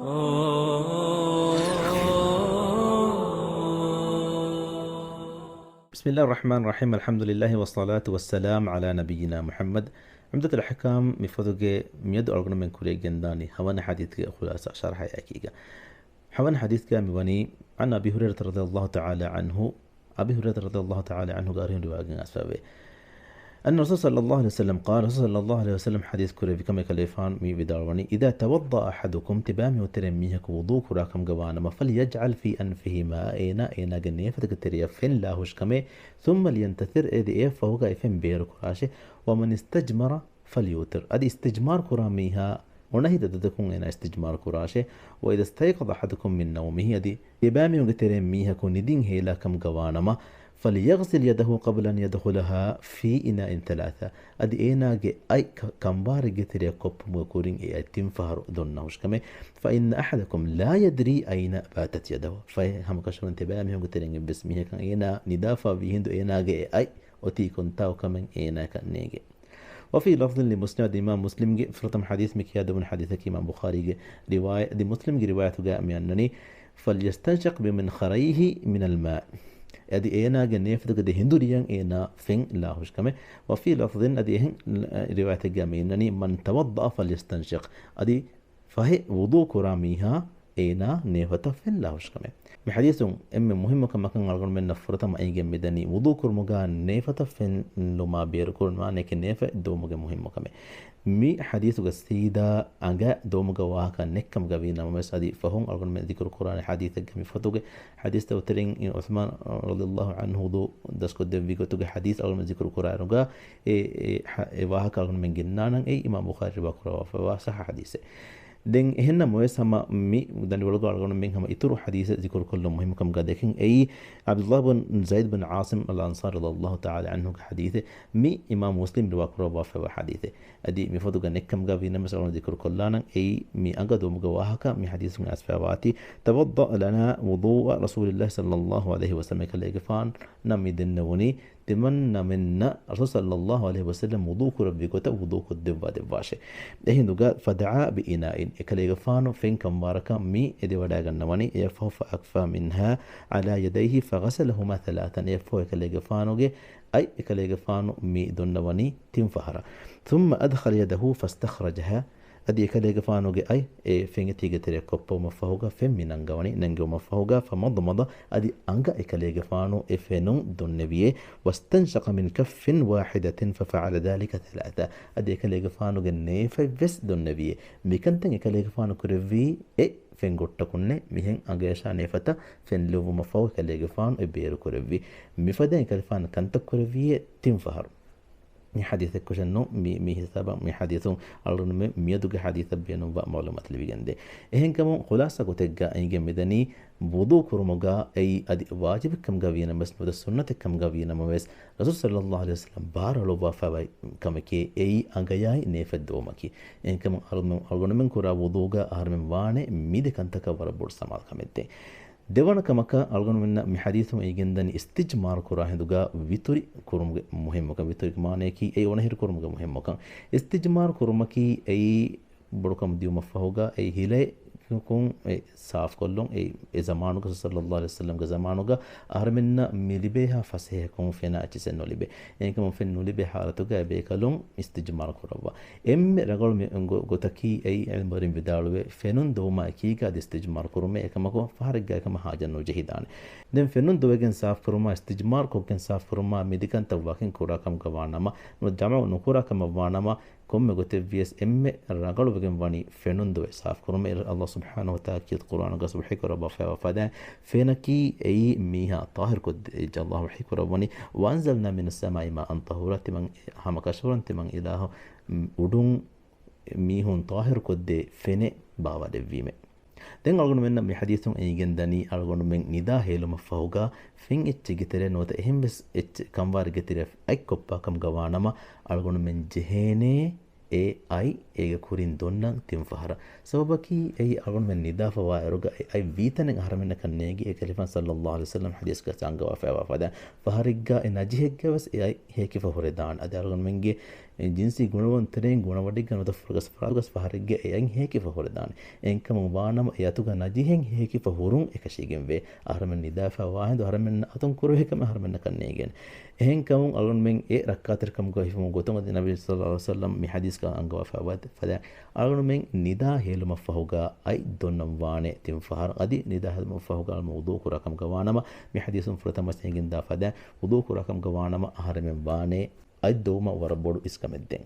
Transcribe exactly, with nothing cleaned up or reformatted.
بسم الله الرحمن الرحيم. الحمد لله والصلاة والسلام على نبينا محمد. ޢުމްދަތުލް އަޙްކާމް މި ފޮތުގެ މިއަދު އަޅުގަނޑުމެން ކުރިޔަށް ގެންދާނީ ހަވަނަ ޙަދީޘްގެ ޚުލާޞާ ޝަރަޙައެއް އެކީގަ. ހަވަނަ ޙަދީޘްގަ މިވަނީ، عن أبي هريرة رضي الله تعالى عنه، އަބީ ހުރައިރަތަ ރަޟިޔަﷲ ތަޢާލާ ޢަންހުގެ އަރިހުން ރިވާޔަތް އައިސްފައިވޭ. أن رسول صلى الله عليه وسلم قال، ރަސޫލު ޞައްލަﷲ ޢަލައިހި ވަސައްލަމް ޙަދީޘް ކުރެއްވި ކަމެއް ކަލޭފާން މި ވިދާޅުވަނީ، إذا توضأ أحدكم، ތިބާމީހުން ތެރެއިން މީހަކު ވުޟޫ ކުރާ ކަމުގަ ވާނަމަ، فليجعل في أنفه ماء، އޭނާ އޭނާގެ ނޭފަތުގެ ތެރެޔަށް ފެން ލާހުށި ކަމޭ، ثم لينتثر، އޭދެ އެއަށް ފަހުގަ އެ ފެން ބޭރު ކުރާށޭ، ومن استجمر فليوتر، އަދި އިސްތިޖްމާރު ކުރާ މީހާ އޮނަހި ދަދަދަކުން އޭނާ އިސްތިޖްމާރު ކުރާށޭ. وإذا استيقظ أحدكم من نومه، އަދި ތިބާމީހުންގެ ތެރެއިން މީހަކު ނިދިން ހޭލާ ކަމުގަ ވާނަމަ، فليغسل يده قبل أن يدخلها في إناء ثلاثا، އަދި އޭނާގެ އަތް ކަ-، ކަންވާރެއްގެ ތެރެއަށް ކޮށްފުމުގެ ކުރިން އެ އަތް ތިން ފަހަރު ދޮންނަހުށި ކަމޭ. فإن أحدكم لا يدري أين باتت يده، ފަހެ ހަމަކަށަވަރުން ތިބާމީހުންގެ ތެރެއިން އެއްވެސް މީހަކަށް އޭނާ ނިދާފަ ވީހިނދު އޭނާގެ އެ އަތް އޮތީ ކޮންތާކު ކަމެއް އޭނާއަކަށް ނޭނގޭ. وفي لفظ لمسلم، އަދި އިމާމް މުސްލިމްގެ ފުރަތަމަ ޙަދީޘް މި ކިޔާދެވުނު ޙަދީޘަކީ އިމާމް ބުޚާރީގެ ރިވާޔަތް، އަދި މުސްލިމްގެ ރިވާޔަތުގަ މި އަންނަނީ، فليستنشق بمنخريه من الماء، އަދި އޭނާގެ ނޭފަތުގެ ދެ ހިނދުރިޔަށް އޭނާ ފެން ލާހުށި ކަމެއް. وفي لفظ، އަދި އެހެން ރިވާޔަތެއްގަ މި އަންނަނީ، من توضأ فليستنشق، އަދި ފަހެ ވުޟޫ ކުރާ މީހާ އޭނާ ނޭފަތަށް ފެން ލާހުށި ކަމެއް. މި ޙަދީޘުން އެންމެ މުހިއްމު ކަމަކަށް އަޅުގަނޑުމެންނަށް ފުރަތަމަ އެނގެން މިދަނީ، ވުޟޫ ކުރުމުގަ ނޭފަތަށް ފެން ލުމާ ބޭރުކުރުން، މާނައަކީ ނޭފަތް ދުވުމުގެ މުހިއްމު ކަމެއް. މި ޙަދީޘުގަ ސީދާ އަނގަ ދުވުމުގަ ވާހަކަ ނެއްކަމުގަ ވީ ނަމަވެސް، އަދި ފަހުން އަޅުގަނޑުމެން ޛިކުރު ކުރާނެ ޙަދީޘެއްގަ މި ފޮތުގެ ޙަދީޘް ދަފްތަރުގެ ތެރެއިން ޢުޘްމާން ރަޟިޔަﷲ ޢަންހު ވުޟޫ ދަސްކޮށްދެއްވި ގޮތުގެ ޙަދީޘް އަޅުގަނޑުމެން ޛިކުރު ކުރާއިރުގަ، އެ، އެ، އެ ވާހަކަ އަޅުގަނޑުމެން ގެންނާނަން. އެއީ އިމާމް ބުޚާރީ ރިވާ ކުރައްވާފައިވާ ޞައްޙަ ޙަދީޘެއް. ދެން އެހެންނަމަ ވެސް ހަމަ މި ދަނޑިވަޅުގަ އަޅުގަނޑުމެން ހަމަ އިތުރު ޙަދީޘެއް ޛިކުރު ކޮށްލުން މުހިއްމުކަމުގަ ދެކެން. އެއީ ޢަބްދުﷲ ބިން ޒައިދް ބިން ޢާޞިމް އަލް އަންޞާރީ ރަޟިޔަﷲ ތަޢާލާ ޢަންހުގެ ޙަދީޘެއް. މި އިމާމް މުސްލިމް ރިވާ ކުރައްވާފައިވާ ޙަދީޘެއް. އަދި މިފޮތުގަ ނެއްކަމުގަ ވީނަމަވެސް އަޅުގަނޑު ޛިކުރު ކޮށްލާނަން. އެއީ މި އަނގަ ދުވުމުގެ ވާހަކަ މި ޙަދީޘުން އައިސްފައިވާތީ، توضأ لنا وضوء رسول الله صلى الله عليه وسلم، އެކަލޭގެފާނަށް މި ދެންނެވުނީ، ތިމަންނަމެންނަށް ރަސޫލު ޞައްލަﷲ ޢަލައިހި ވަސައްލަމް ވުޟޫ ކުރެއްވި ގޮތަށް ވުޟޫ ކޮށްދެއްވާ ދެއްވާށޭ. އެހިނދުގަ، فدعا بإناء، އެކަލޭގެފާނު ފެން ކަންވާރަކަށް މި އެދިވަޑައިގަންނަވަނީ، އެއަށްފަހު فأكفأ منها على يديه فغسلهما ثلاثا، އެއަށްފަހު އެކަލޭގެފާނުގެ އަތް އެކަލޭގެފާނު މި ދޮންނަވަނީ ތިން ފަހަރަށް. ثم أدخل يده فاستخرجها، އަދި އެކަލޭގެފާނުގެ އަތް އެ ފެންއެތީގެ ތެރެއަށް ކޮށްފައުމަށްފަހުގަ ފެން މި ނަންގަވަނީ، ނެންގެވުމަށްފަހުގަ، فمضمض، އަދި އަނގަ އެކަލޭގެފާނު އެ ފެނުން ދޮންނެވިޔޭ، واستنشق من كف واحدة ففعل ذلك ثلاثا، އަދި އެކަލޭގެފާނުގެ ނޭފަތްވެސް ދޮންނެވިޔޭ. މިކަންތައް އެކަލޭގެފާނު ކުރެއްވީ އެ ފެން ގޮއްޓަކުންނޭ، މިހެން އަނގަޔަށާ ނޭފަތަށް ފެން ލުއްވުމަށްފަހު އެކަލޭގެފާނު އެ ބޭރު ކުރެއްވީ. މިފަދައިން އެކަލޭގެފާނު ކަންތައް ކުރެއްވިޔޭ ތިން ފަހަރު. މި ޙަދީޘެއްކޮށެއްނު، މި، މި ހިސާބަށް މި ޙަދީޘުން އަޅުގަނޑުމެން މިއަދުގެ ޙަދީޘަށް ބޭނުންވާ މަޢުލޫމާތު ލިބިގެންދޭ. އެހެންކަމުން ޚުލާޞާ ގޮތެއްގަ އެނގެން މިދަނީ، ވުޟޫ ކުރުމުގަ އެއީ އަދި ވާޖިބެއްކަމުގަ ވީނަމަވެސް، ނުވަތަ ސުންނަތެއްކަމުގަ ވީނަމަވެސް، ރަސޫލު ޞައްލަﷲ ޢަލައިހި ވަސައްލަމް ބާރުއަޅުއްވާފައިވާ ކަމެކޭ، އެއީ އަނގަޔާއި ނޭފަތް ދުވުމަކީ. އެހެންކަމުން އަޅުގަނޑުމެން، އަޅުގަނޑުމެން ކުރާ ވުޟޫގަ އަހަރުމެން ވާނެ މި ދެ ކަންތަކަށް ވަރަށް ބޮޑު ސަމާލުކަމެއްދޭން. ދެވަނަ ކަމަކަށް އަޅުގަނޑުމެންނަށް މި ޙަދީޘުން އެނގެންދަނީ އިސްތިޖްމާރު ކުރާ ހިނދުގަ ވިތުރި ކުރުމުގެ މުހިއްމުކަން. ވިތުރީގެ މާނައަކީ އެ އޮނަހިރު ކުރުމުގެ މުހިއްމުކަން. އިސްތިޖްމާރު ކުރުމަކީ އެއީ ބޮޑުކަމު ދިޔުމަށްފަހުގަ އެ ހިލައިން އެ ސާފުކޮށްލުން. އެ، އެ ޒަމާނުގަ ޞައްލަﷲ ޢަލައިހި ވަސައްލަމްގެ ޒަމާނުގަ އަހަރުމެންނަށް މި ލިބޭހާ ފަސޭހަކޮށް ފެނާ އެއްޗިސް ނުލިބޭ. އެހެންކަމުން ފެން ނުލިބޭ ޙާލަތުގަ އެބޭކަލުން އިސްތިޖްމާރު ކުރައްވާ. އެންމެ ރަނގަޅު މި ގޮ-، ގޮތަކީ އެއީ ޢިލްމުވެރިން ވިދާޅުވޭ، ފެނުން ދޮވުމާ އެކީގަ އަދި އިސްތިޖްމާރު ކުރުމޭ. އެކަމަކު ފަހަރެއްގަ އެކަމަށް ޙާޖަތް ނުޖެހިދާނެ. ދެން ފެނުން ދޮވެގެން ސާފުކުރުމާ، އިސްތިޖްމާރު ކޮށްގެން ސާފުކުރުމާ، މި ދެ ކަންތައް ވަކިން ކުރާ ކަމުގަ ވާނަމަ، ނުވަތަ ޖަމަޢު ނުކުރާ ކަމަށް ވާނަމަ، ކޮންމެ ގޮތެއްވިޔަސް އެންމެ ރަނގަޅުވެގެން ވަނީ ފެނުން ދޮވެ ސާފުކުރުމޭ. އައްލާހު ސުބްޙާނަހު ވަތަޢާލާ ކީރިތި ޤުރުއާނުގަ ވަޙީ ކުރައްވާފައިވާ ފަދައިން، ފެނަކީ އެއީ މީހާ ޠާހިރު ކޮށްދޭ. އެއްޗެއް އައްލާހު ވަޙީ ކުރައްވަނީ، وأنزلنا من السماء ماء طهورا، ތިމަން ހަމަ ކަށަވަރުން ތިމަން އިލާހު އުޑުން މީހުން ޠާހިރު ކޮށްދޭ ފެނެއް ބާވައިލެއްވީމޭ. ދެން އަޅުގަނޑުމެންނަށް މި ޙަދީޘުން އެނގިގެން ދަނީ، އަޅުގަނޑުމެން ނިދާ ހޭލުމަށްފަހުގަ ފެން އެއްޗެއްގެ ތެރެއަށް ނުވަތަ އެހެންވެސް އެއްޗެއް ކަންވާރެއްގެ ތެރެއަށް އަތްކޮށްފާ ކަމުގަ ވާނަމަ، އަޅުގަނޑުމެން ޖެހޭނޭ އެ އަތް އޭގެ ކުރިން ދޮންނަން ތިން ފަހަރަށް. ސަބަބަކީ އެއީ އަޅުގަނޑުމެން ނިދާފަ ވާއިރުގަ އެ އަތް ވީތަނެއް އަހަރެމެންނަކަށް ނޭނގި، އެކަލޭގެފާނު ޞައްލަﷲ ޢަލައިހި ވަސައްލަމް ޙަދީޘްގަ އަންގަވާފައިވާ ފަދައިން، ފަހަރެއްގަ އެ ނަޖިހެއްގަވެސް އެ އަތް ހޭކިފަ ހުރެދާނެ. އަދި އަޅުގަނޑުމެންގެ ޖިންސީ ގުނަވަން ތެރެއިން ގުނަވަޑިގަން ނުވަތަ ފުރަގަސް ފަރާތުގަސް ފަހަރެއްގެ އެއަތް ހޭކިފަ ހުރެދާނެ. އެހެންކަމުން ވާނަމަ އެ އަތުގަ ނަޖިހެން ހޭކިފަ ހުރުން އެކަށީގެންވޭ. އަހަރެމެން ނިދާފަ ވާހިނދު އަހަރެމެންނަށް އަތުން ކުރެވޭކަމެއް އަހަރެމެންނަކަށް ނޭނގޭނެ. އެހެންކަމުން އަޅުގަނޑުމެން އެ ރައްކާތެރިކަމުގަ ހިފުމުގެ ގޮތުން އަދި ނަބީ ޞައްލަﷲު ޢަލައިހި ވަސައްލަމް މި ޙަދީޘްގަ އަންގަވާފަ ވަ-، ފަދަ އަޅުގަނޑުމެން ނިދާ ހޭލުމަށްފަހުގަ އަތް ދޮންނަން ވާނެ ތިން ފަހަރު. އަދި ނިދާ ހޭލުމަށްފަހުގަ އަޅުގަނޑު ވުޟޫ ކުރާކަމުގަ ވާނަމަ މި ޙަދީޘުން ފުރަތަމަ ވެސް އެނގިންދާ ފަދަ ވުޟޫ ކުރާކަމުގަ ވާނަމަ އަހަރެމެން ވާނެ އަތް ދޮވުމަށް ވަރަށް ބޮޑު އިސްކަމެއް ދޭން.